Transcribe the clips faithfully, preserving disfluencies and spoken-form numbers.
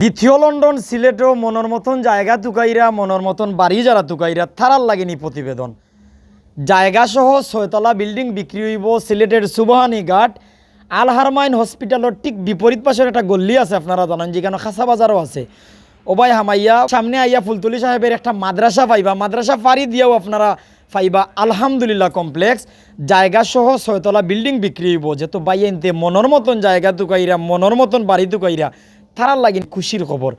দ্বিতীয় লন্ডন সিলেটো মনর মতন জাগা তুকাইরা, মনর মতন বাড়ি যারা তুকাইরা, তারার লাগি নি প্রতিবেদন। জাগা সহ ছয়তলা বিল্ডিং বিক্রি অইবো সিলেটের সুবহানীঘাট আল হারমাইন হসপিটালর ঠিক বিপরীত পাশর একটা গল্লি আছে, আপনারা জানইন, যেখানো খাসা বাজারও আছে। ও ভাই হামাইয়া সামনে আইয়া ফুলতলি সাহেবের একটা মাদ্রাসা পাইবা, মাদ্রাসা ফাড়ি দিয়াও আপনারা পাইবা আলহামদুলিল্লাহ কমপ্লেক্স। জাগা সহ ছয়তলা বিল্ডিং বিক্রি অইবো, যেহেতু ভাইয়াইন্তে মনর মতন জাগা তুকাইরা, মনর মতন বাড়ি তুকাইরা, তারার লাগি খুশির খবর।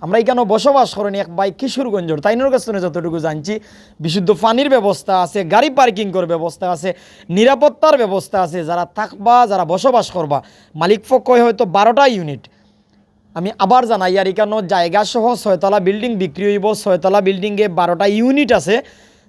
আমরা ইখানো বসবাস করইন এক ভাই কিশোরগঞ্জর, তাইনর কাছ থনে যতটুকু জানছি, বিশুদ্ধ পানির ব্যবস্থা আছে, গাড়ি পার্কিংর ব্যবস্থা আছে, নিরাপত্তার ব্যবস্থা আছে। যারা থাকবা, যারা বসবাস করবা, মালিক পক্ষই হয়তো বারোটা ইউনিট, আমি আবার জানাই, আর ইখানো জাগা সহ ছয়তলা বিল্ডিং বিক্রি অইবো, ছয়তলা বিল্ডিংয়ে বারোটা ইউনিট আছে।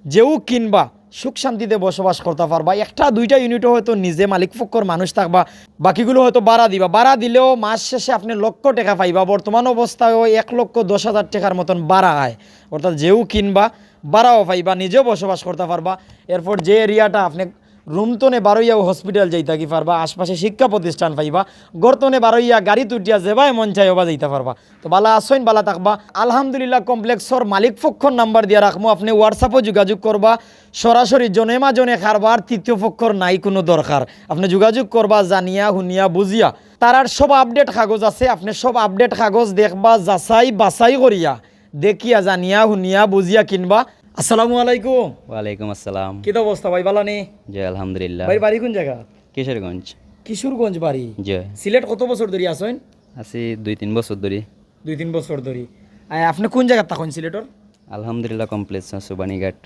যেউ কিনবা, সুখ শান্তিতে বসবাস করতা পারবা। একটা দুইটা ইউনিটও হয়তো নিজে মালিক পক্ষর মানুষ থাকবা, বাকিগুলো হয়তো ভাড়া দিবা। ভাড়া দিলেও মাস শেষে আপনে লক্ষ টেকা পাইবা। বর্তমান অবস্থায়ও এক লক্ষ দশ হাজার টেকার মতন ভাড়া আয়, অর্থাৎ যেউ কিনবা, ভাড়াও পাইবা, নিজেও বসবাস করতা পারবা। এরপর যে এরিয়াটা আপনে রুম তনে বারইয়াও হসপিটাল যাইতা কি পারবা, আশপাশে শিক্ষা প্রতিষ্ঠান পাইবা, ঘর তনে বারইয়া গাড়িত উঠিয়া যেবায় মন চায় ওবা যাইতা পারবা। তো বালা আছইন, বালা থাকবা। আলহামদুলিল্লাহ কমপ্লেক্সর মালিক পক্ষর নাম্বার দিয়া রাখমু, আপনে WhatsApp-ও যোগাযোগ করবা, সরাসরি জনে মাজনে কারবার, তৃতীয় পক্ষর নাই কুনু দরকার। আপনে যোগাযোগ করবা জানিয়া হুনিয়া বুঝিয়া। তারার সব আপডেট কাগজ আছে, আপনে সব আপডেট কাগজ দেখবা, যাচাই বাছাই করিয়া দেখিয়া জানিয়া হুনিয়া বুঝিয়া কিনবা। আসসালামু আলাইকুম। ওয়ালাইকুম আসসালাম। কিতা অবস্থা ভাই, বালা নি? জি, আলহামদুলিল্লাহ। ভাই, বাড়ি কুন জাগা? কিশোরগঞ্জ। কিশোরগঞ্জ বাড়ি? জি। সিলেট কত বছর ধরি আছইন? আছি দুই তিন বছর ধরি। দুই তিন বছর ধরি। আয়, আপনে কুন জাগাত থাকইন সিলেটর? আলহামদুলিল্লাহ কমপ্লেক্স, সুবহানীঘাট।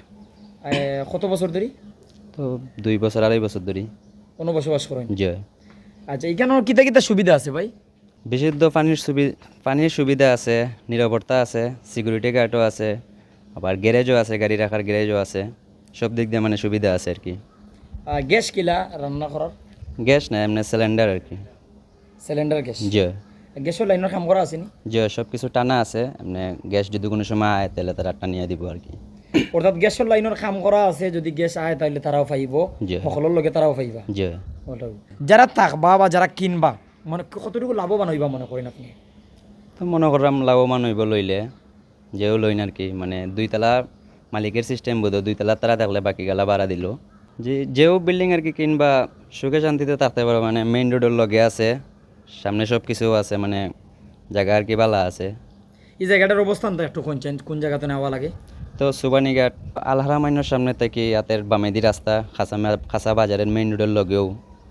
আয়, কত বছর ধরি? তো দুই বছর, আড়াই বছর ধরি। অনো বসবাস করইন? জি। আচ্ছা, ইখানো কিতা কিতা সুবিধা আছে ভাই? বিশুদ্ধ পানির সুবি-, পানির সুবিধা আছে, নিরাপত্তা আছে, সিকিউরিটি গার্ডও আছে, আবার গ্যারেজও আছে, গাড়ি রাখার গ্যারেজও আছে। সব দিক দিয়া মানে সুবিধা আছে আর কি। আহ, গ্যাস কিলা রান্না করার? গ্যাস না, এমনে সিলিন্ডার আর কি। Cylinder gas? জি। গ্যাসর লাইনর কাম করা আছে নি? জি, সব কিছু টানা আছে। এমনে গ্যাস যদি কুনু সময় আয়, তাইলে তারা টানিয়া দিবো আর কি। অর্থাৎ গ্যাসর লাইনর কাম করা আছে, যদি গ্যাস আয়, তাইলে তারাও পাইবো, জি। হকলর লগে তারাও পাইবা। জি। ওটাও। যারা থাকবা বা যারা কিনবা, মানে, কতটুকু লাভবান অইবা মনে করইন আপনে? তো মনে করলাম লাভবান অইবো লইলে, যেউ লইন আর কি, মানে, দুইতলা মালিকের সিস্টেম বোধ, দুইতলা তারা থাকলে বাকি গালা ভাড়া দিলো। যে, যেউ বিল্ডিং আর কি কিনবা, সুখে শান্তিতে থাকতে পারবা, মানে, মেইন রোডর লগে আছে, সামনে সব কিছু আছে, মানে, জাগা আর কি বালা আছে। ই জাগাটার অবস্থানটা একটু কইন চাইন, কুন জাগাত নেওয়া লাগে? তো সুবহানীঘাট আল হারামাইনর সামনে থাকি আতের বামেদি রাস্তা, খাসা মা-, খাসা বাজারের মেইন রোডর লগেউ।